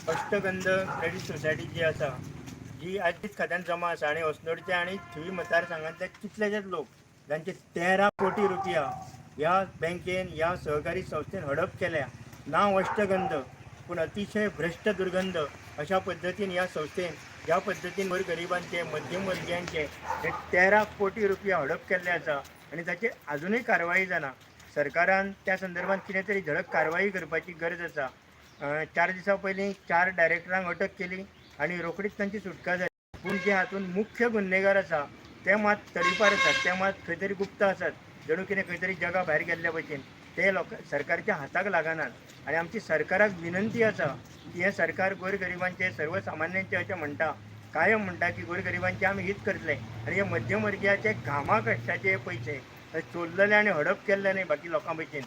अष्टगंध credit society जी आसा, जी आयज खात्यान जमा आसा आनी अस्नोडचे आनी थिवी मतदारसंघांतले कितलेशेच लोक जांचे 13 कोटी रुपया ह्या बँकेन, ह्या सहकारी संस्थेन हडप केल्या. नांव अष्टगंध पूण अतिशय भ्रश्ट दुर्गंध अशा पद्दतीन ह्या संस्थेन ज्या पद्दतीन गोरगरिबांचे, मध्यमवर्गियांचे हे 13 कोटी रुपया हडप केल्ले आसा आनी ताचेर आजुनूय कारवाई जाना. सरकारान त्या संदर्भात कितें तरी धडक कारवाई करपाची गरज आसा. 4 दिसां पयलीं चार डायरेक्टरांक अटक केली आनी रोखडीच तांची सुटका जाली, पूण जे हातूंत मुख्य गुन्हेगार आसा ते मात तडीपार आसात, ते मात खंय तरी गुप्त आसात, जणू कितें खंय तरी जगा भायर गेल्ल्या भशेन. ते लोक सरकारच्या हाताक लागनात आनी आमची सरकाराक विनंती आसा की हें सरकार गोरगरिबांचें, सर्वसामान्यांचें अशें म्हणटा, कायम म्हणटा की गोरगरिबांचें आमी हित करतले आनी हे मध्यमवर्गियाचे घामा कश्टाचे पयशे हे चोरलेले आनी हडप केल्ले न्ही बाकी लोकां भशेन,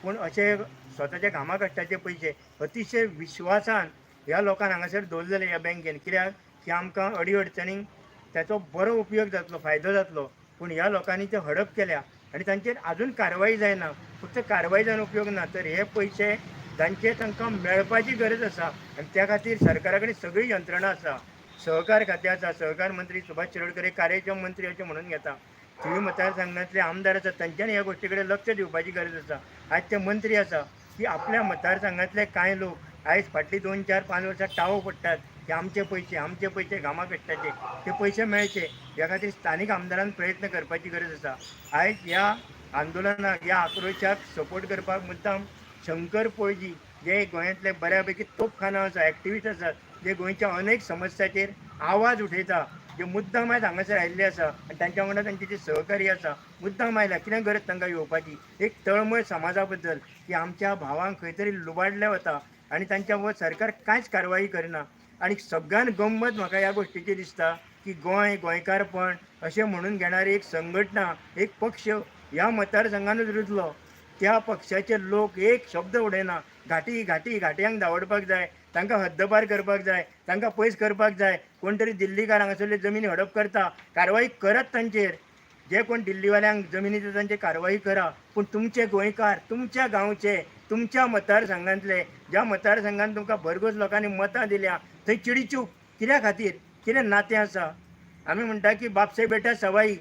पूण अशे स्वताच्या घामा कश्टाचे पयशे अतिशय विश्वासान ह्या लोकांक हांगासर दवरलेले ह्या बँकेन, कित्याक की आमकां अडी अडचणींक त्याचो बरो उपयोग जातलो, फायदो जातलो. पूण ह्या लोकांनी ते हडप केल्या आनी तांचेर आजून कारवाई जायना. फक्त कारवाई जावन उपयोग ना, तर हे पयशे जांचे तांकां मेळपाची गरज आसा आनी त्या खातीर सरकारा कडेन सगळी यंत्रणा आसा. सहकार खातें आसा, सहकार मंत्री सुभाष शिरोडकर हे कार्यक्षम मंत्री अशें म्हणून घेता. थिवी मतदारसंघातले आमदार आसात, तांच्यांनी ह्या गोश्टी कडेन लक्ष दिवपाची गरज आसा. आयज ते मंत्री आसा की आपल्या मतदारसंघातले कांय लोक आयज फाटलीं 2, 4, 5 वर्सां टावो पडटात की आमचे पयशे, आमचे पयशे, घामा कश्टाचे ते पयशे मेळचे ह्या खातीर स्थानीक आमदारान प्रयत्न करपाची गरज आसा. आयज ह्या आंदोलनाक, ह्या आक्रोशाक सपोर्ट करपाक मुद्दाम शंकर पोळजी, जे गोंयांतले बऱ्यापैकी तोपखाना आसा, एक्टिविस्ट आसात, जे गोंयच्या अनेक समस्याचेर आवाज उठयता, जे मुद्दाम आयज हांगासर आयिल्ले आसा आनी तांच्या वांगडा तांचे जे सहकारी आसा, मुद्दाम आयल्या. कितें गरज तांकां येवपाची? एक तळमळ समाजा बद्दल की आमच्या भावांक खंय तरी लुबाडले वता आनी तांच्या वर सरकार कांयच कारवाई करना. आनी सगळ्यान गंमत म्हाका ह्या गोश्टीची दिसता की गोंय, गोंयकारपण अशें म्हणून घेणारी एक संघटना, एक पक्ष ह्या मतदारसंघानूच रुजलो. त्या पक्षाचे लोक एक शब्द उडयना. घाटी घाटी घाटयांक धांवडपाक जाय, तांकां हद्दपार करपाक जाय, तांकां पयस करपाक जाय. कोण तरी दिल्लीकार हांगासरली जमीन हडप करता, कारवाई करत तांचेर. जे कोण दिल्लीवाल्यांक जमिनी दिता तांचेर कारवाई करा, पूण तुमचे गोंयकार, तुमच्या गांवचे, तुमच्या मतदारसंघांतले, ज्या मतदारसंघान तुमकां भरघोस लोकांनी मतां दिल्या, थंय चिडीचूप कित्या खातीर? कितें नातें आसा? आमी म्हणटा की बाप से बेटा सवाई,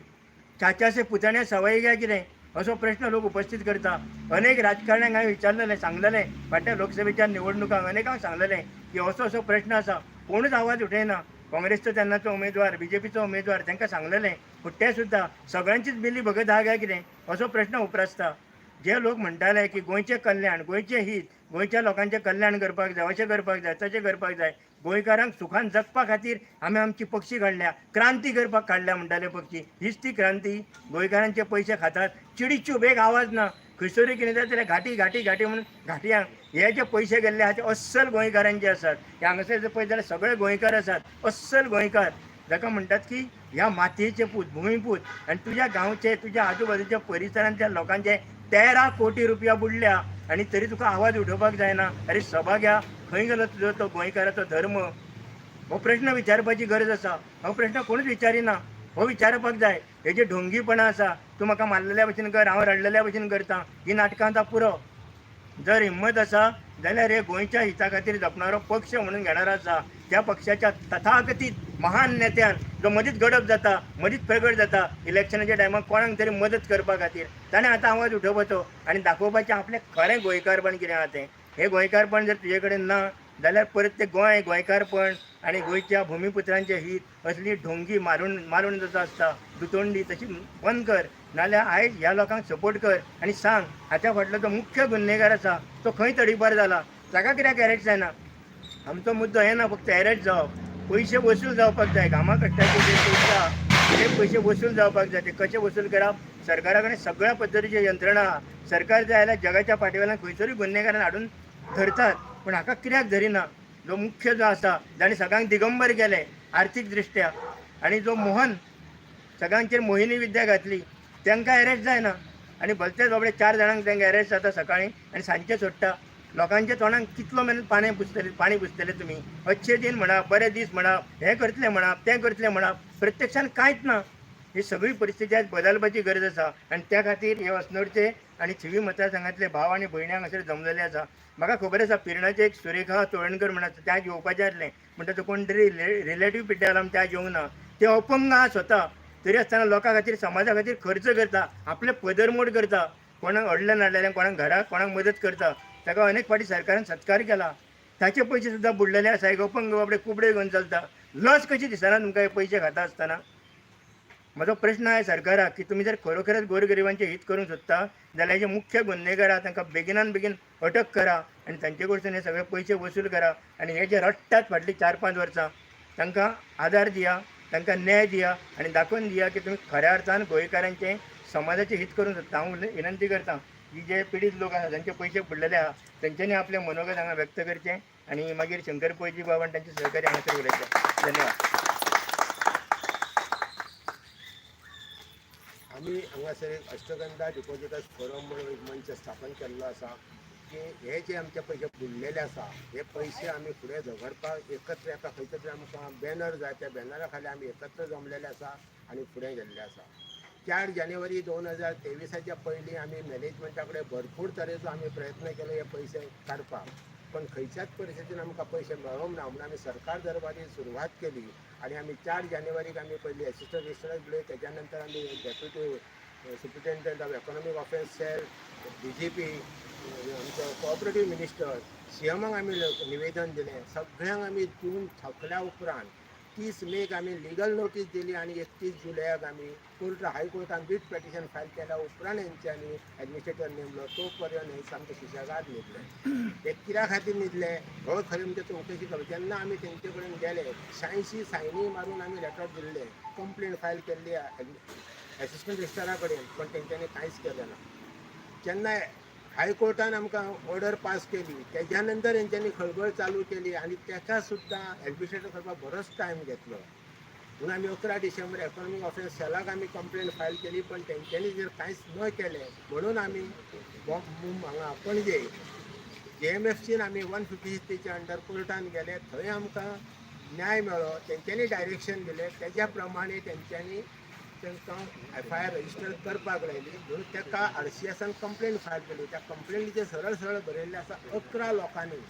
चाचा से पुतण्या सवाई काय कितें, असो प्रश्न लोक उपस्थित करता. अनेक राजकारण्यांक हांवें विचारलेलें, सांगलेलें, फाटल्या लोकसभेच्या निवडणुकांक अनेकांक सांगलेलें की असो असो प्रश्न आसा. कोणूच आवाज उठयना. काँग्रेसचो तेन्नाचो उमेदवार, बीजेपीचो उमेदवार, तांकां सांगलेलें, पूण ते सुद्दां सगळ्यांचीच मिली भगत आहा काय कितें, असो प्रश्न उप्रासता. जे लोक म्हणटाले की गोंयचें कल्याण, गोंयचें हित, गोंयच्या लोकांचें कल्याण करपाक जाय, अशें करपाक जाय, तशें करपाक जाय, गोंयकारांक सुखान जगपा खातीर आमी आमची पक्षी काडल्या, क्रांती करपाक काडल्या म्हणटाले पक्षी, हीच ती क्रांती? गोंयकारांचे पयशे खातात, चिडीचूप, एक आवाज ना. खंयसरूय कितें जाता जाल्यार घाटी घाटी घाटी म्हणून घाटयांक. हे जे पयशे गेल्ले आहा ते अस्सल गोंयकारांचे आसात. हे हांगासर जर पळयत जाल्यार सगळे गोंयकार आसात, अस्सल गोंयकार, जाका म्हणटात की ह्या मातयेचे पूत, भुंयपूत. आनी तुज्या गांवचे, तुज्या आजूबाजूच्या परिसरांतल्या लोकांचे 13 कोटी रुपया बुडल्या आनी तरी तुका आवाज उठोवपाक जायना. अरे सभाग्या, खंय गेलो तुजो तो गोंयकाराचो धर्म? हो प्रश्न विचारपाची गरज आसा. हो प्रश्न कोणूच विचारिना, हो विचारपाक जाय. हे जे ढोंगीपणा आसा, तूं म्हाका मारलेल्या भशेन कर, हांव रडलेल्या भशेन करता, ही नाटकां आतां पुरो. जर हिंमत आसा जाल्यार हे गोंयच्या हिता खातीर जपणारो पक्ष म्हणून घेणार आसा त्या पक्षाच्या तथाकथीत महान नेत्यान, जो मदींच गडप जाता, मदींच प्रगट जाता इलेक्शनाच्या टायमाक कोणाक तरी मदत करपा खातीर, ताणें आतां आवाज उठोवपाचो आनी दाखोवपाचें आपलें खरें गोंयकारपण कितें आहा तें. हें गोंयकारपण जर तुजे कडेन ना जाल्यार परत तें गोंय, गोंयकारपण आनी गोंयच्या भुमीपुत्रांचें हीत असली ढोंगी मारून मारून जसो आसता दुतोंडी, तशी बंद कर. नाल्यार आयज ह्या लोकांक सपोर्ट कर आनी सांग, हाच्या फाटलो जो मुख्य गुन्हेगार आसा तो खंय तडीपार जाला, ताका कित्याक अरेस्ट जायना? आमचो मुद्दो हे ना फक्त अरेस्ट जावप, पयशे वसूल जावपाक जाय. घामा कश्टाचे जे पयशे आहा ते पयशे वसूल जावपाक जाय. ते कशे वसूल करप? सरकारा कडेन सगळ्या पद्दतीच्यो यंत्रणा आहा. सरकार जाय जाल्यार जगाच्या पाठीवेल्यान खंयसरूय गुन्हेगारांक हाडून धरतात, पूण हाका कित्याक धरिना? जो मुख्य जो आसा, जाणें सगळ्यांक दिगंबर केले आर्थीक दृश्ट्या आनी जो मोहन सगळ्यांचेर मोहिनी विद्या घातली, तांकां अरेस्ट जायना आनी भलतेच बाबडे चार जाणांक तांकां अरेस्ट जाता सकाळीं आनी सांजचे सोडटा. लोकांच्या तोंडाक कितलो मेरेन पाणी पुसतले, पाणी पुसतले तुमी? अच्छे दिन म्हणा, बरे दीस म्हणा, हें करतले म्हणा, तें करतले म्हणा, प्रत्यक्षान कांयच ना. ही सगळी परिस्थिती आज बदलपाची गरज आसा आनी त्या खातीर हे अस्नोडचे आनी थिवी मतदारसंघातले भाव आनी भयणी हांगासर जमलेले आसा. म्हाका खबर आसा पिर्णाचे एक सुरेखा तोळणकर म्हण आसा, तें आज येवपाचें आसलें, म्हणटा तो कोण तरी रिलेटीव पिड्ड्यार आमी तें आज येवंक ना. ते अपंग आहा स्वता, तरी आसतना लोकां खातीर समाजा खातीर खर्च करता, आपले पदरमोड करता, कोणाक अडले नाडलेल्या, कोणाक घराक, कोणाक मदत करता. ताका अनेक फावटी सरकारान सत्कार केला. ताचे पयशे सुद्दां बुडलेले आसा. एक अपंग बाबडे कुबडे घेवन चलता. लज कशी दिसना तुमकां हे पयशे खाता आसतना? म्हजो प्रश्न आहे सरकाराक की तुमी जर खरोखरच गोरगरिबांचें हित करूंक सोदता जाल्यार जे मुख्य गुन्हेगार आहा तांकां बेगिनान बेगीन अटक करा आनी तांचे कडसून हे सगळे पयशे वसूल करा आनी हे जे रडटात फाटलीं 4-5 वर्सां तांकां आदार दिया, तांकां न्याय दिया आनी दाखोवन दिया की तुमी खऱ्या अर्थान गोंयकारांचें समाजाचें हित करूंक सोदता. हांव विनंती करता की जे पिडीत लोक आसा जांचे पयशे बुडलेले आहा तेंच्यांनी आपलें मनोगत हांगा व्यक्त करचें आनी मागीर शंकर पै बाब आनी तांचे सहकारी हांगासर उलयतले. धन्यवाद. आमी हांगासर एक अष्टगंधा डिपॉजिटर्स फोरम म्हणून एक मंच स्थापन केल्लो आसा की हे जे आमचे पयशे बुडलेले आसा हे पयशे आमी फुडें झगडपाक एकत्र एका खंयचो तरी आमकां बॅनर जाय, त्या बॅनरा खाली आमी एकत्र जमलेले आसा आनी फुडें गेल्ले आसा. 4 जानेवारी 2023च्या पयलीं आमी मॅनेजमेंटा कडेन भरपूर तरेचो आमी प्रयत्न केलो हे पयशे काडपाक, पण खंयच्याच परिस्थितीन आमकां पयशे मेळोंक ना म्हणून आमी सरकार दरबारी सुरवात केली आनी आमी 4 जानेवारीक आमी पयलीं एसिस्टंट रजिस्ट्राराक दिले, तेच्या नंतर आमी Deputy Superintendent of Economic Offence Cell, DGP, आमचो कॉपरेटीव मिनिस्टर, सी एमाक आमी निवेदन दिलें. सगळ्यांक आमी दिवन थकल्या उपरांत 30 मेक आमी लिगल नोटीस दिली आनी 31 जुलयाक आमी कोर्ट हायकोर्टान रीट पिटिशन फायल केल्या उपरांत हेंच्यांनी एडमिनिस्ट्रेटर नेमलो. तो पर्यंत हे सामके सुशेगाद न्हिदले. ते कित्या खातीर न्हिदले हो खरें म्हणजे चवकशी करूं. जेन्ना आमी तेंचे कडेन गेले 86 सायनी मारून आमी लेटर दिल्ले, कंप्लेन फायल केल्ली एसिस्टंट रजिस्ट्रारा कडेन, पण तेंच्यांनी कांयच केलें ना. जेन्ना हायकोर्टान आमकां ऑर्डर पास केली तेज्या नंतर हेंच्यांनी खळबळ चालू केली आनी तेका सुद्दां एडमिनिस्ट्रेटर करपाक बरोच टायम घेतलो. म्हणून आमी 11 डिसेंबर इकॉनॉमीक ऑफेन्स सेलाक आमी कंप्लेन फायल केली, पण तेंच्यांनी जर कांयच न केलें म्हणून आमी हांगा पणजे JMFCन आमी 156च्या अंडर कोर्टान गेले. थंय आमकां न्याय मेळ्ळो. तेंच्यांनी डायरेक्शन दिलें, तेज्या प्रमाणे तेंच्यांनी तांकां FIR register करपाक लायली. म्हणून ताका RCSान कंप्लेन फायल केली. त्या कंप्लेनीचेर सरळ सरळ बरयल्लें आसा 11 लोकांनी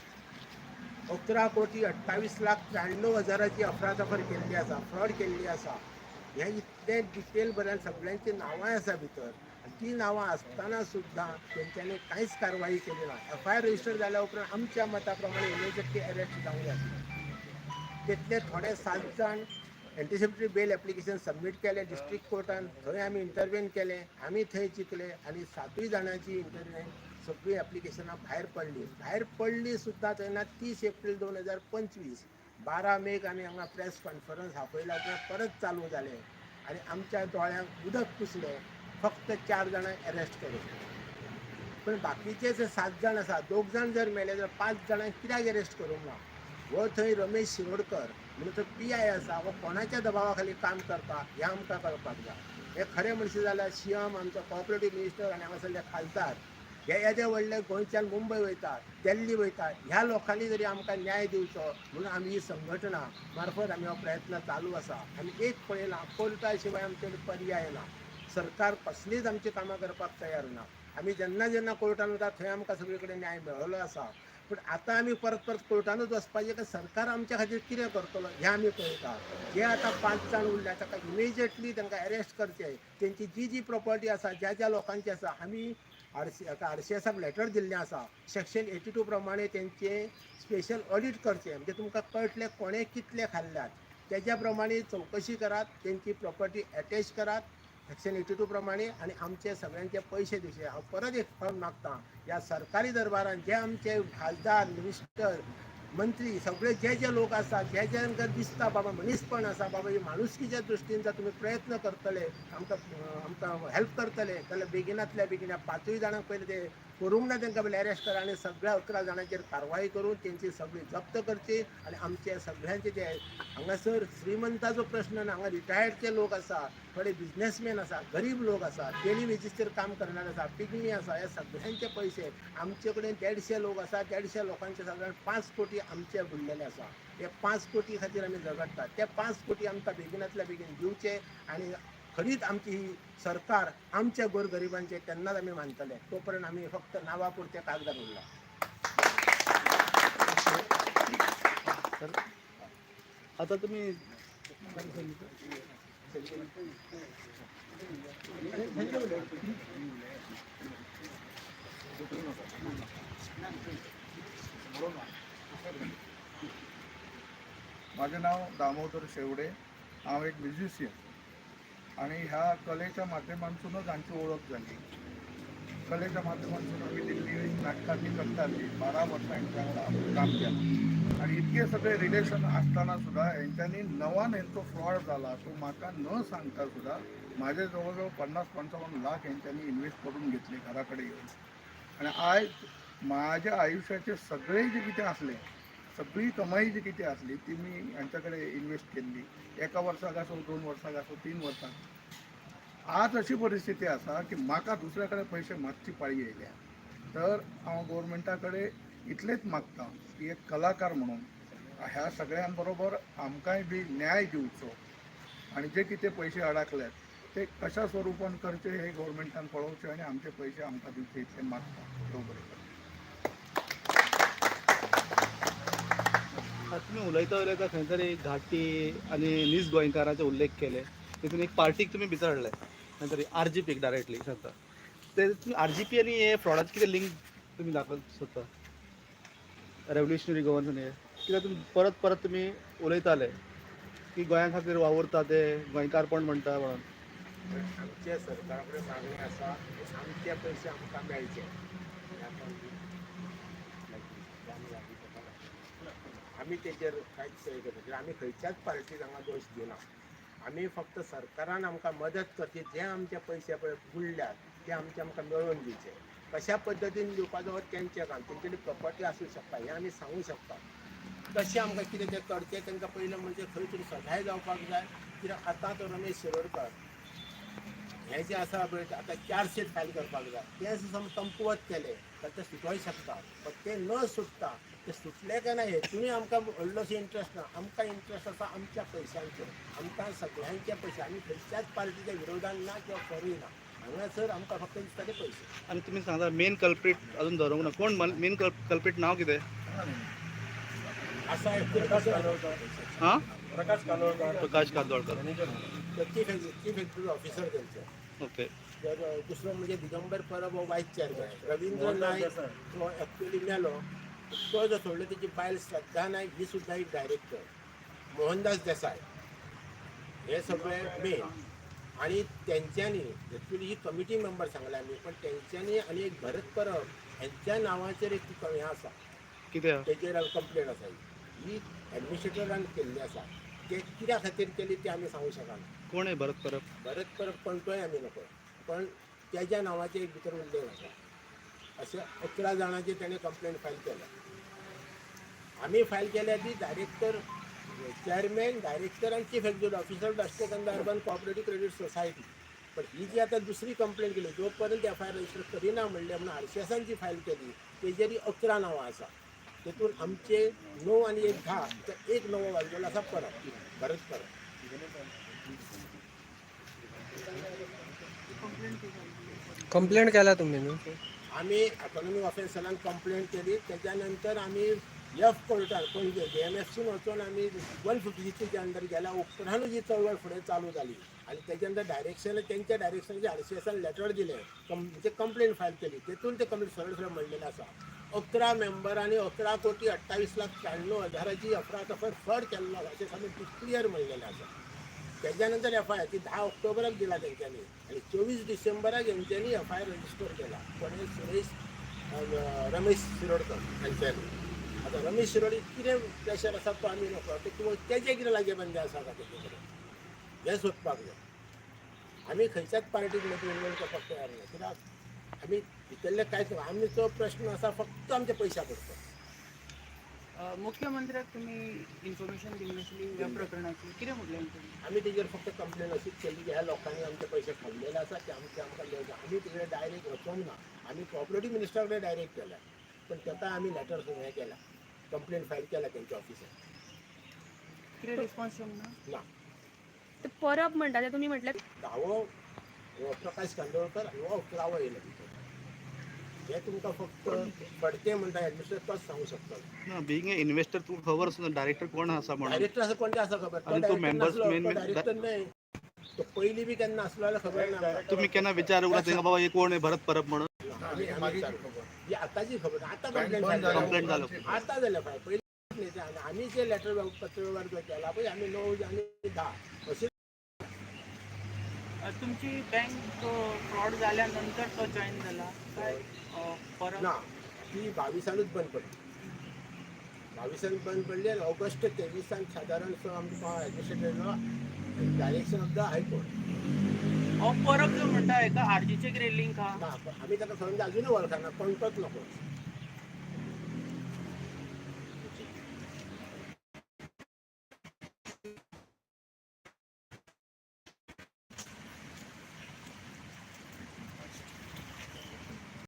11 कोटी 28 लाख 93 हजाराची अफरातफर केल्ली आसा, फ्रॉड केल्ली आसा. हें इतलें डिटेल बरयन सगळ्यांची नांवांय आसा भितर आनी ती नांवां आसतना सुद्दां तेंच्यांनी कांयच कारवाई केली ना. FIR register जाल्या उपरांत आमच्या मता प्रमाणे इमिजिएटली अरेस्ट जावंक जाय आसले. तितले थोडे 7 जाण एंटिसिपेटरी बेल एप्लिकेशन सबमीट केलें डिस्ट्रिक्ट कोर्टान. थंय आमी इंटरवेन केलें, आमी थंय जिखले आनी 7 जाणांची इंटरवेन सगळीं एप्लिकेशनां भायर पडली. भायर पडली सुद्दां तेन्ना 30 एप्रील 2025 12 मेक आमी हांगा प्रेस कॉन्फरन्स आपयल्या उपरांत परत चालू जालें आनी आमच्या दोळ्यांक उदक पुसलें फक्त 4 जाणांक एरेस्ट करून. पण बाकीचे जे 7 जाण आसा, 2 जाण जर मेले जाल्यार 5 जाणांक कित्याक एरेस्ट करूंक ना? हो थंय रमेश शिरोडकर म्हणून तो PI आसा, हो कोणाच्या दबावा खाली काम करता हें आमकां कळपाक जाय. हें खरें म्हणशी जाल्यार CM, आमचो कॉपरेटीव मिनिस्टर आनी हांगासरले खासदार हे येदे व्हडले गोंयच्यान मुंबय वयता, दिल्ली वयता, ह्या लोकांनी जरी आमकां न्याय दिवचो म्हणून आमी ही संघटना मार्फत आमी हो प्रयत्न चालू आसा. आमी एक पळयलां, कोर्टा शिवाय आमचे पर्याय ना. सरकार कसलीच आमची कामां करपाक तयार ना. आमी जेन्ना जेन्ना कोर्टान वता थंय आमकां सगळे कडेन न्याय मेळ्ळो आसा, पूण आतां आमी परत परत कोर्टानूच वचपाचें काय सरकार आमच्या खातीर कितें करतलो हें आमी पळयता. जे आतां 5 जाण उरल्या ताका इमिजिएटली तांकां एरेस्ट करचें. तेंची जी जी प्रॉपर्टी आसा, ज्या ज्या लोकांची आसा, आमी RCSाक लेटर दिल्लें आसा. सेक्शन 82 प्रमाणे तेंचे स्पेशल ऑडीट करचें, म्हणजे तुमकां कळटलें कोणें कितले खाल्ल्यात. तेज्या प्रमाणे चवकशी करात, तेंची प्रॉपर्टी एटॅच करात सेक्शन 82 प्रमाणे आनी आमचे सगळ्यांचे पयशे दिवचे. हांव परत एक फावट मागता ह्या सरकारी दरबारान जे आमचे खासदार, मिनिस्टर, मंत्री सगळे जे जे लोक आसा, जे जे आमकां दिसता बाबा मनीसपण आसा, बाबा ही माणुसकीच्या दृश्टीन जर तुमी प्रयत्न करतले, आमकां आमकां हेल्प करतले जाल्यार बेगिनातल्या बेगीन ह्या 5 जाणांक पयलीं ते करूंक ना तांकां पयलीं अरेस्ट करा आनी सगळ्या 11 जाणांचेर कारवाई करून तेंची सगळी जप्त करची. आनी आमचे सगळ्यांचे जे हांगासर श्रीमंताचो प्रश्न ना, हांगा रिटायर्डचे लोक आसा, थोडे बिजनेसमॅन आसा, गरीब लोक आसा, डेली वेजीसचेर काम करणारे आसा, पिग्मी आसा, ह्या सगळ्यांचे पयशे आमचे कडेन 150 लोक आसा. 150 लोकांचे सादारण 5 कोटी आमचे उरलेले आसा. हे 5 कोटी खातीर आमी झगडटात. ते 5 कोटी आमकां बेगिनातल्या बेगीन दिवचे आनी खरीच आमची ही सरकार आमच्या गोरगरिबांचे तेन्नाच आमी मानतले. तो पर्यंत आमी फक्त नांवा पुरते कागदार उरला. आता तुम्ही माझे नाव दामोदर शेवडे. हांव एक म्युझिशियन आणि ह्या कलेच्या माध्यमांतूनच आमची ओळख झाली. कलेच्या माध्यमांतून आम्ही दिल्ली नाटकां बी करताली. 12 वर्सां हेंच्या वांगडा आमी काम केलां आणि इतके सगळे रिलेशन आसतना सुद्दां हेंच्यांनी नवान हेंचो फ्रॉड जाला तो म्हाका न सांगता सुद्दां माझे जवळ जवळ 50-55 लाख हेंच्यांनी इन्व्हेस्ट करून घेतले घरा कडेन येवन. आणि आयज माझ्या आयुष्याचे सगळे जे कितें आसलें, सगळी कमाई जी कितें आसली ती मी यांच्याकडे इन्व्हेस्ट केल्ली. एका वर्साक आसूं, 2 वर्साक आसूं, 3 वर्साक. आज अशी परिस्थिती आसा की म्हाका दुसऱ्या कडेन पयशे मागची पाळी येयल्या. तर हांव गोवोरमेंटा कडेन इतलेंच मागता की एक कलाकार म्हणून ह्या सगळ्यां बरोबर आमकांय बी न्याय दिवचो आणि जे कितें पयशे अडकल्यात ते कशा स्वरुपान करचे हे गोवोरमेंटान पळोवचें आनी आमचे पयशे आमकां दिवचे इतलें मागता. देव बरें करूं. आता तुम्ही उलयता उलयता खंय तरी घाटी आनी नीज गोंयकारांचे उल्लेख केले. तितून एक पार्टीक तुमी भितर हाडले खंय तरी आर जी पीक डायरेक्टली सांगता ते तुमी. आर जी पी आनी हे फ्रॉडाचे कितें लिंक तुमी दाखोवंक सोदता? रेव्होल्युशनरी गोवन्स हे कित्याक तुमी परत परत तुमी उलयताले की गोंया खातीर वावुरता ते, गोंयकारपण म्हणटा म्हणून. आमच्या सरकारा कडेन मागणी आसा की आमचे पयशे आमकां मेळचे. आमी तेजेर कांयच हें करना कित्याक आमी खंयच्याच पार्टीक हांगा दोश दिना. आमी फक्त सरकारान आमकां मदत करची, जे आमचे पयशे पळय बुडल्यात ते आमचे आमकां मेळोवन दिवचे. कशा पद्दतीन दिवपाचो हो तेंचें काम. तेंच्यानी प्रॉपर्टी आसूं शकता हें आमी सांगूं शकता. तशें आमकां कितें तें करचें तांकां पयलें म्हणजे खंय तरी सदांय जावपाक जाय. कित्याक आतां तो रमेश शिरोडकर हें जें आसा पळय, आतां चार्जशीट फायल करपाक जाय. तें समज कमकुवत केलें तर ते सुटोय शकता. पण ते न सुट्टा ते सुटले काय ना हेतूनय आमकां व्हडलोसो इंट्रस्ट ना. आमकां इंट्रस्ट आसा आमच्या पयशांचेर. आमकां सगळ्यांचे पयशे. आमी खंयच्याच पार्टीच्या विरोधान ना किंवा फरूय ना. हांगासर आमकां फक्त दिसता ते पयशे. आनी तुमी सांगता मेन कल्प्रीट अजून धरूंक ना. कोण मेन कल्प्रीट? नांव कितें? आसा एक्चुअली कशें हां, Prakash Kandolkar. Prakash Kandolkar. Chief executive officer तेंचो. ओके. तर दुसरो म्हणजे दिगंबर परब हो वायस चेअरमॅन. रवींद्र नायक तो एक्चुअली मेलो, तो जो सोडलो तेची बायल श्रद्धा नायक ही सुद्दां एक डायरेक्टर. मोहनदास देसाय हे सगळे मेन. आणि तेंच्यांनी एक्चुअली ही कमिटी मेंबर सांगले आमी, पण तेंच्यांनी आनी एक भरत परब हेंच्या नांवाचेर एक हें आसा. कितें? तेजेर कंप्लेन आसा. ही एडमिनिस्ट्रेटरान केल्ली आसा. ते कित्या खातीर केली ते आमी सांगू शकना. कोण आहे भरत परब? भरत परब कोण तोय आमी नको, पण तेज्या नांवाचेर एक भितर उल्लेख आसा. अशे 11 जाणांची तेणें कंप्लेन फायल केल्या. आमी फायल केल्या ती डायरेक्टर, चेअरमॅन, डायरेक्टर आनी chief executive officer, Ashtakanda urban cooperative credit society. पण ही जी आतां दुसरी कंप्लेन केली, जो पर्यंत एफ I R register करिना म्हणलें म्हणून आर सी एसान जी फायल केली तेजेर 11 नांवां आसा. तेतून आमचे 9 आनी 1 10, तर एक नवो वाजलेलो आसा परब, भरत परब. कंप्लेंट केला तुम्ही न्हू? आमी इकॉनॉमीक ऑफेन्स सेलान कंप्लेंट केली. त्याच्या नंतर आमी एफ कोर्टान पणजे जे एम एफ सीन वचून आमी 156च्या अंडर गेल्या उपरांतूच ही चळवळ फुडें चालू जाली. आनी तेच्या नंतर डायरेक्शन, तेंच्या डायरेक्शनाचेर आर सी एसान लेटर दिलें, म्हणजे कंप्लेन फायल केली. तेतून ते कंप्लेन सरळ सरळ म्हणलेलें आसा, 11 मेंबरांनी 11,28,93,000ची अफरातफर फ्रॉड केल्लो आसा अशें सामकें क्लियर म्हणलेलें आसा. तेच्या नंतर एफ I R ती 10 ऑक्टोबराक दिला तेंच्यांनी आनी 24 डिसेंबराक हेंच्यांनी एफ I R register केला. कोणें? सुरेश रमेश शिरोडकर हांच्यांनी. आतां रमेश शिरोडकर कितें प्रेशर आसा तो आमी नकळो किंवा तेजें कितें लागीं बंदे आसा काय तेजे कडेन हें सोदपाक जाय. आमी खंयच्याच पार्टीक मदीं इन्वॉल्व करपाक तयार ना, कित्याक आमी भितरले कांयच ना. आमचो प्रश्न आसा फक्त आमच्या पयशा पुरतो. मुख्यमंत्र्याक तुम्ही इन्फॉर्मेशन दिली नासली ह्या प्रकरणाची? कितें म्हटलें तुमी? आमी तेजेर फक्त कंप्लेन अशीच केली की ह्या लोकांनी आमचे पयशे खाल्लेले आसा, ते आमचे आमकां मेळटा. आमी तेजेर डायरेक्ट वचोंक ना. आमी कॉपरेटीव मिनिस्टरा कडेन डायरेक्ट केल्या, पण ताका आमी लेटर हें केला, कंप्लेन फायल केला तेंच्या ऑफिसार. कितें रिस्पॉन्स येवंक ना? ना. ते परब म्हणटा ते तुमी म्हटलें. धावो हो प्रकाश कांदोळकर आनी हो अकरावो येयलो भितर. हे तुमकां फक्त फडते म्हणटा एडमिनिस्ट्रेटर तोच सांगू शकता. ना, बिंग ए इन्व्हेस्टर तुका खबर आसा डायरेक्टर कोण आसा म्हणून. डायरेक्टर असं कोणते आसा खबर. आनी तो members main- director न्हय, तो पयलीं बी केन्ना आसलो जाल्यार खबर ना आमकां. तुम्ही केन्ना विचार उरला तेंका बाबा हे कोण आहे भरत परब म्हणून? आमी आमी मागीर विचारू. खबर. ही आतांची खबर, आतां बँक कंप्लेन बंद जाली. Complaint जालो. आतां जाल्या फाय पयलीं न्ही ते. आनी आमी जे लेटर पत्र व्यवहार जो केला पळय, आमी 9 आनी 10 अशें. तुमची बँक फ्रॉड जाल्या नंतर तो जॉईन जाला काय परत? ना, ती 22 बंद पडली. 22 बंद पडली आनी ऑगस्ट 23 सादारण सो आमकां administrator direction of the high court. हो परब जो म्हणटा हेका आरजीचे कितें लिंक आहा? ना, आमी ताका खंय अजुनूय वळखना, कोणतोच नको.